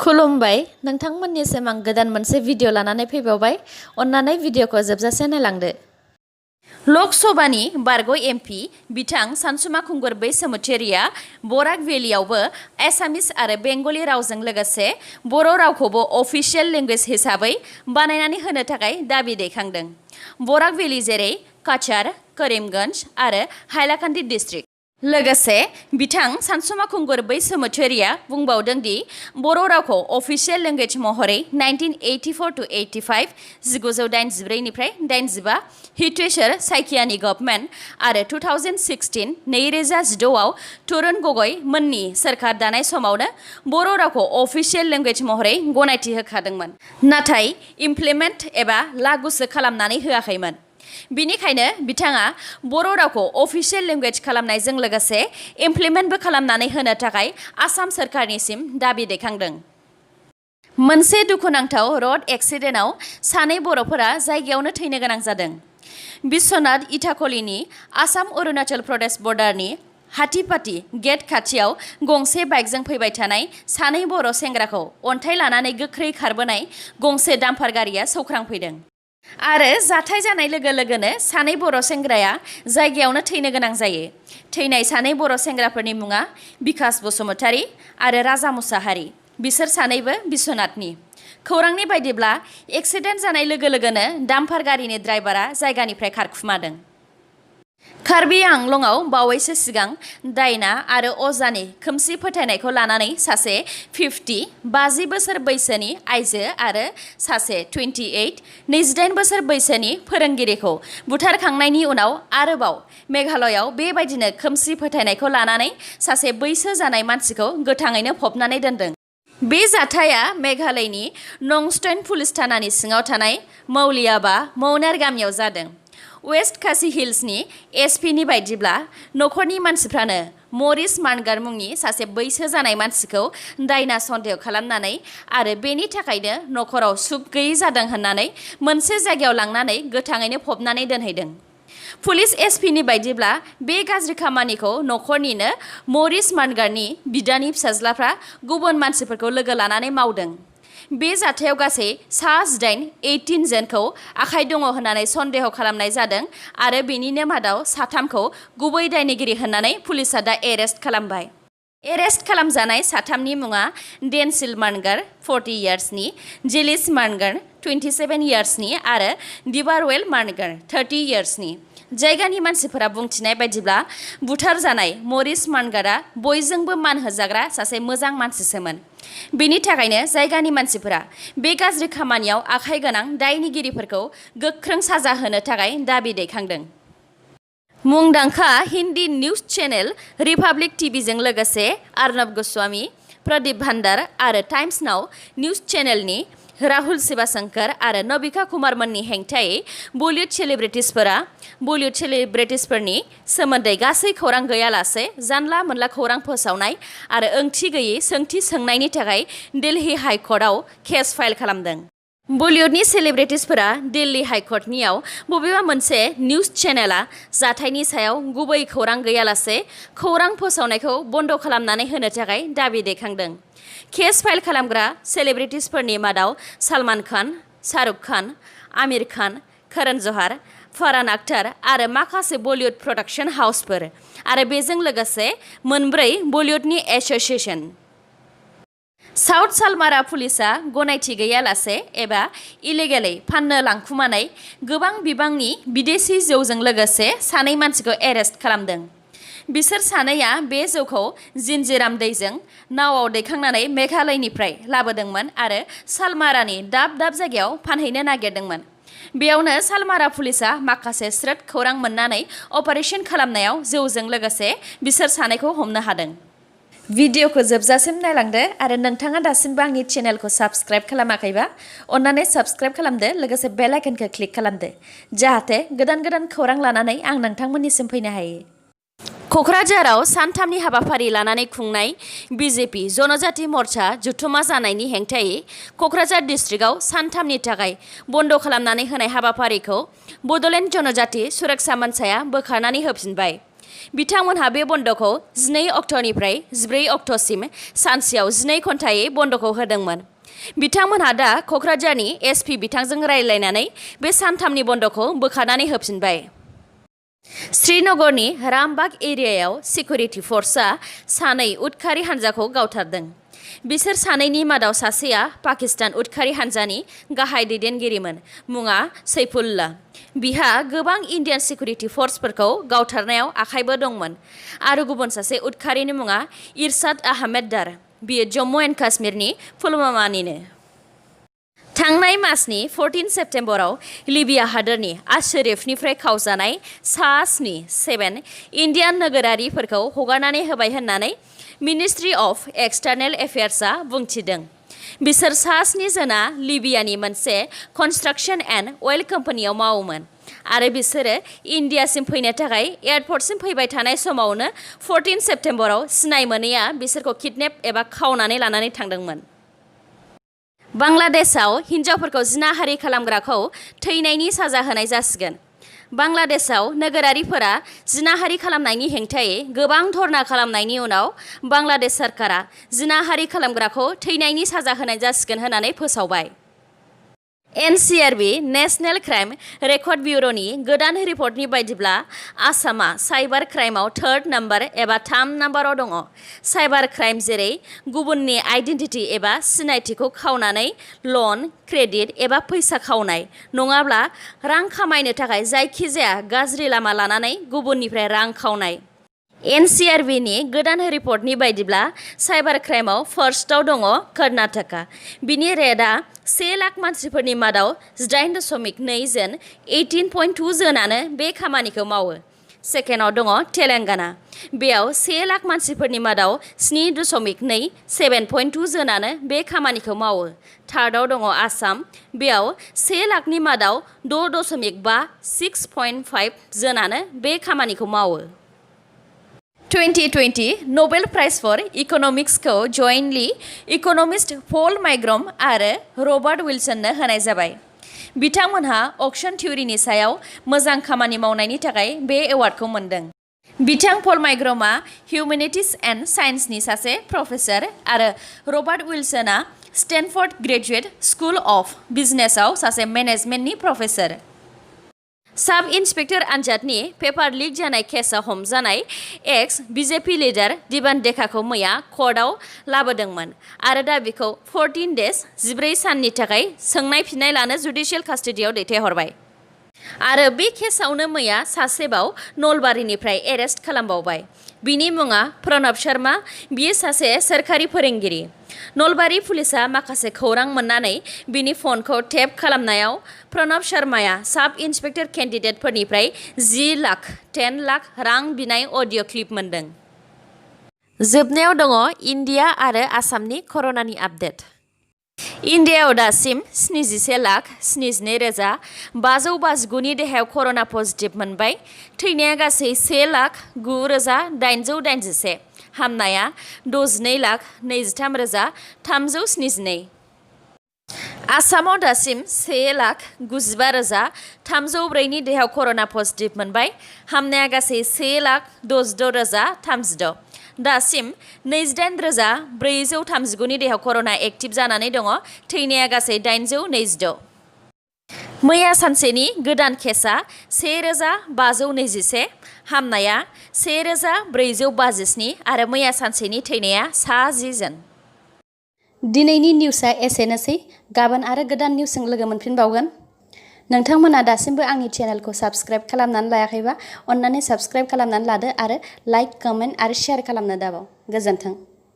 खुलुमबाय नोंथांमोननिसिम आं गोदान मोनसे भिडिअ लानानै फैबावबाय। अन्नानै भिडिअखौ जोबजासे नायलांदो। लक सभानि बारग' एमपि बिथां सानसुमा खुंगुर बैसोमुतियारिया बराक भेलियावबो एसामिस आरो बेंगलि रावजों लोगोसे बर' रावखौबो अफिसियेल लेंगुवेज हिसाबै बानायनानै होनो थाखाय दाबि दैखांदों। बराक भेलि जेरै काछार, करीमगंज आरो हाइलाकान्दि डिस्ट्रिक्ट। लोगोसे बिथां सानसुमा खुंगुर बैसोमुतियारिया बुंबावदों दि बर' रावखौ अफिसियेल लेंगुवेज महरै 1984–85 1984 निफ्राय 85 हितेश्वर साइकियानि गभर्नमेन्ट आरो 2016 आव तरुण गगৈ मोननि सोरखार दानाय समावनो बर' रावखौ अफिसियेल लेंगुवेज महरै गनायथि होखादोंमोन, नाथाय इमप्लिमेन्ट एबा लागुसो खालामनानै होआखैमोन। बिनिखायनो बिथाङा बर' रावखौ अफिसियेल लेंगुवेज खालामनायजों लोगोसे इमप्लिमेन्टबो खालामनानै होनो थाखाय आसाम सोरखारनिसिम दाबि दैखांदों। मोनसे दुखुनांथाव रड एक्सिडेन्टआव सानै बर'फोरा जायगायावनो थैनो गोनां जादों। बिश्वनाथ इटाखलिनि आसाम अरुणाचल प्रदेश बर्डारनि हाथिपाटी गेट खाथियाव गंसे बाइकजों फैबाय थानाय सानै बर' सेंग्राखौ अन्थाइ लानानै गोख्रै खारबोनाय गंसे डाम्पार गारिया सौख्रांफैदों आरो जाथाय जानाय लोगो लोगोनो सानै बर' सेंग्राया जायगायावनो थैनो गोनां जायो। थैनाय सानै बर' सेंग्राफोरनि मुङा बिकास बसुमतारी आरो राजा मुसाहारि। बिसोर सानैबो बिश्वनाथनि। खौरांनि बायदिब्ला एक्सिडेन्ट जानाय लोगो लोगोनो डाम्पार गारिनि ड्राइभारा जायगानिफ्राय खारखुमादों। कार्बि आंलंआव बावैसो सिगां दायना आरो अजानि खोमसि फोथायनायखौ लानानै सासे 50 बोसोर बैसोनि आइजो आरो सासे 28 बोसोर बैसोनि फोरोंगिरिखौ बुथारखांनायनि उनाव आरोबाव मेघालयआव बेबायदिनो खोमसि फोथायनायखौ लानानै सासे बैसो जानाय मानसिखौ गोथाङैनो फबनानै दोनदों। बे जाथाया मेघालयनि नंस्टन पुलिस थानानि सिङाव थानाय मौलियाबा मौनार गामियाव जादों। वेस्ट खासि हिल्सनि एसपिनि बायदिब्ला नखरनि मानसिफ्रानो मरिस मानगार मुंनि सासे बैसो जानाय मानसिखौ दायना सन्देह खालामनानै आरो बेनि थाखायनो नखराव सुख गैयै जादों होननानै मोनसे जायगायाव लांनानै गोथाङैनो फबनानै दोनहैदों। पुलिस एसपिनि बायदिब्ला बे गाज्रि खामानिखौ नखरनिनो मरिस मानगारनि बिदानि फिसाज्लाफ्रा गुबुन मानसिफोरखौ लोगो लानानै मावदों। बे जाथायाव गासै 18 जनखौ आखाइ दङ होननानै सन्देह खालामनाय जादों आरो बेनिनो मादाव 3खौ गुबै दायनिगिरि होननानै पुलिसआ दा एरेस्ट खालामबाय। एरेस्ट खालामजानाय 3नि मुङा डेनसिल मानगार 40 इयार्सनि, जिलिस मानगार 27 इयार्सनि आरो दिबारवेल मानगार 30 इयार्सनि। जायगानि मानसिफोरा बुंथिनाय बायदिब्ला बुथारजानाय मरिस मानगारा बयजोंबो मान होजाग्रा सासे मोजां मानसिसोमोन। बेनि थाखायनो जायगानि मानसिफोरा बे गाज्रि खामानियाव आखाइ गोनां दायनिगिरिफोरखौ गोख्रों साजा होनो थाखाय दाबि दैखांदों। मुंदांखा हिन्दी निउज चेनेल रिपाब्लिक टिभिजों लोगोसे अर्नब गोस्वामी, प्रदीप भान्डार आरो times now news चेनेलनि Rahul Shivashankar आरो नबिका कुमारमोननि हेंथायै बलिउड सेलिब्रिटिसफोरनि सोमोन्दै गासै खौरां गैयालासे जानला मोनला खौरां फोसावनाय आरो ओंथि गैयै सोंथि सोंनायनि थाखाय दिल्ली हाइकर्टआव केस फाइल खालामदों। बलिउडनि सेलिब्रिटिसफोरा दिल्ली हाइकर्टनियाव बबेबा मोनसे निउज चेनेलआ जाथायनि सायाव गुबै खौरां गैयालासे खौरां फोसावनायखौ बन्द खालामनानै होनो थाखाय दाबि दैखांदों। केस फाइल खालामग्रा सेलिब्रिटिसफोरनि मादाव सलमान खान, शाहरुख खान, आमिर खान, करण जहार, फरहान अख्तर आरो माखासे बलिउड प्रडाक्शन हाउसफोर आरो बेजों लोगोसे 4 बलिउडनि एसोसिएशन। साउथ सालमारा पुलिसआ गनायथि गैयालासे एबा इलिगेलै फाननो लांखुमानाय गोबां बिबांनि बिदेशी जौजों लोगोसे सानै मानसिखौ एरेस्ट खालामदों। बिसोर सानैया बे जौखौ जिन्जिराम दैजों नावआव दैखांनानै मेघालयनिफ्राय लाबोदोंमोन आरो सालमारानि दाब दाब जायगायाव फानहैनो नागिरदोंमोन। बेयावनो सालमारा पुलिसआ माखासे स्रोद खौरां मोननानै अपारेशन खालामनायाव जौजों लोगोसे बिसोर सानैखौ हमनो हादों। भिडिअखौ जोबजासिम नायलांदो आरो नोंथाङा दासिमबो आंनि चेनेलखौ साबस्क्राइब खालामाखैबा अन्नानै साबस्क्राइब खालामदो, लोगोसे बेल आइकनखौ क्लिक खालामदो जाहाथे गोदान गोदान खौरां लानानै आं नोंथांमोननिसिम फैनो हायो। क'क्राझाराव सानथामनि हाबाफारि लानानै खुंनाय बिजेपि जनजाति मर्चा जथुमा जानायनि हेंथायै क'क्राझार डिस्ट्रिक्टआव सानथामनि थाखाय बन्द खालामनानै होनाय हाबाफारिखौ बड'लेण्ड जनजाति सुरक्षा मोर्चाया बोखारनानै होफिनबाय। बिथांमोनहा बे बन्द'खौ 12 अक्ट'निफ्राय 14 अक्ट'सिम सानसेयाव 12 घन्टायै बन्द'खौ होदोंमोन। बिथांमोनहा दा क'क्राझारनि एसपि बिथांजों रायज्लायनानै बे सानथामनि बन्द'खौ बोखारनानै होफिनबाय। श्रीनगरनि रामबाग एरियायाव सिकिउरिटि फर्सआ सानै उदखारि हान्जाखौ गावथारदों। बिसोर सानैनि मादाव सासेया पाकिस्तान उदखारि हान्जानि गाहाय दैदेनगिरिमोन, मुङा सैफुल्लाह। बिहा गोबां इन्डियान सिकिउरिटि फर्सफोरखौ गावथारनायाव आखाइबो दंमोन। आरो गुबुन सासे उदखारिनि मुङा इरशाद आहमेद दार। बियो जम्मु एन्ड काश्मीरनि पुलवामानिनो। थांनाय मासनि 14 सेप्तेम्बराव लिबिया हादोरनि आशरिफनिफ्राय खावजानाय सा 7 इन्डियान नोगोरारिफोरखौ हगारनानै होबाय होननानै मिनिस्ट्रि अफ एक्सटार्नेल एफेयार्सआ बुंथिदों। बिसोर सा 7 जना लिबियानि मोनसे कनस्ट्राक्शन एन्ड अइल कम्पानियाव मावोमोन आरो बिसोरो इन्डियासिम फैनो थाखाय एयारपर्टसिम फैबाय थानाय समावनो 14 सेप्तेम्बराव सिनाय मोनैया बिसोरखौ किडनेप एबा खावनानै लानानै थांदोंमोन। बांलादेशआव हिन्जावफोरखौ जिनाहारि खालामग्राखौ थैनायनि साजा होनाय जासिगोन। बांलादेशआव नोगोरारिफोरा जिनाहारि खालामनायनि हेंथायै गोबां धर्ना खालामनायनि उनाव बांलादेश सरकारा जिनाहारि खालामग्राखौ थैनायनि साजा होनाय जासिगोन होननानै फोसावबाय। NCRB नेशनेल क्राइम रेकर्ड ब्युर'नि गोदान रिपर्टनि बायदिब्ला आसामा साइबार क्राइमाव 3rd नाम्बार एबा 3 नाम्बाराव दङ। साइबार क्राइम जेरै गुबुननि आइडेन्टिटि एबा सिनायथिखौ खावनानै लन, क्रेडिट एबा फैसा खावनाय नङाब्ला रां खामायनो थाखाय जायखिजाया गाज्रि लामा लानानै गुबुननिफ्राय रां खावनाय। NCRBनि गोदान रिपर्टनि बायदिब्ला साइबार क्राइमाव फार्स्टआव दङ कर्नाटका। बिनि रेटआ 1 लाख मानसिफोरनि मादाव 8.2 जन 18.2 जोनानो बे खामानिखौ मावो। सेकेन्डआव दङ तेलेंगाना। बेयाव 1 लाख मानसिफोरनि मादाव 7.2 7.2 जोनानो बे खामानिखौ मावो। थार्डआव दङ आसाम। बेयाव 1 लाखनि मादाव 6.5 6.5 जोनानो बे खामानिखौ मावो। 2020 नोबेल प्राइज फर इक'नमिक्सखौ जयेन्टलि इक'नमिस्ट पल माइग्रम आरो रबार्ट विल्सननो होनाय जाबाय। बिथांमोनहा अक्सन थिउरिनि सायाव मोजां खामानि मावनायनि थाखाय बे एवार्डखौ मोनदों। बिथां पल माइग्रमआ हिउमेनिटिस एन्ड साइन्सनि सासे प्रफेसार आरो रबार्ट विल्सनआ स्टेनफर्ड ग्रेजुएट स्कुल अफ बिजनेसआव सासे मेनेजमेन्टनि प्रफेसार। साब इन्सपेक्टर आनजादनि पेपार लिक जानाय केसआव हमजानाय एक्स BJP लिडार दिबान डेकाखौ मैया कर्टआव लाबोदोंमोन आरो दा बिखौ 14 डेज 14 साननि थाखाय सोंनाय फिननाय लानो जुडिशियेल कास्टडियाव दैथायहरबाय। आरो बे केसआवनो मैया सासेबाव नलबारिनिफ्राय एरेस्ट खालामबावबाय। बिनि मुङा प्रणब शर्मा। बियो सासे सोरखारि फोरोंगिरि। नलबारि पुलिसआ माखासे खौरां मोननानै बिनि फनखौ टेप खालामनायाव प्रणब शर्माया साब इन्सपेक्टर केन्डिडेटफोरनिफ्राय 10 लाख रां बिनाय अडिअ' क्लिप मोनदों। जोबनायाव दङ इन्डिया आरो आसामनि कर'नानि आपडेट। इन्डियायाव दासिम 77,72,559 नि देहायाव कर'ना पजिटिभ मोनबाय। थैनाया गासै 1,09,881। हामनाया 62,23,372। आसामाव दासिम 1,95,304 नि देहायाव कर'ना पजिटिभ मोनबाय। हामनाया गासै 1,66,032। दासिम 28,439 नि देहायाव कर'ना एक्टिभ जानानै दङ। थैनाया गासै 826। मैया सानसेनि गोदान केसआ 1,521। हामनाया 1,457 आरो मैया सानसेनि थैनाया 10 जन। दिनैनि निउसआ एसेनोसै। गाबोन आरो गोदान निउसजों लोगो मोनफिनबावगोन। नोंथांमोना दासिमबो आंनि चेनेलखौ साबस्क्राइब खालामनानै लायाखैबा अन्नानै साबस्क्राइब खालामनानै लादो आरो लाइक, कमेन्ट आरो शेयार खालामनो दाबाव। गोजोन्थों।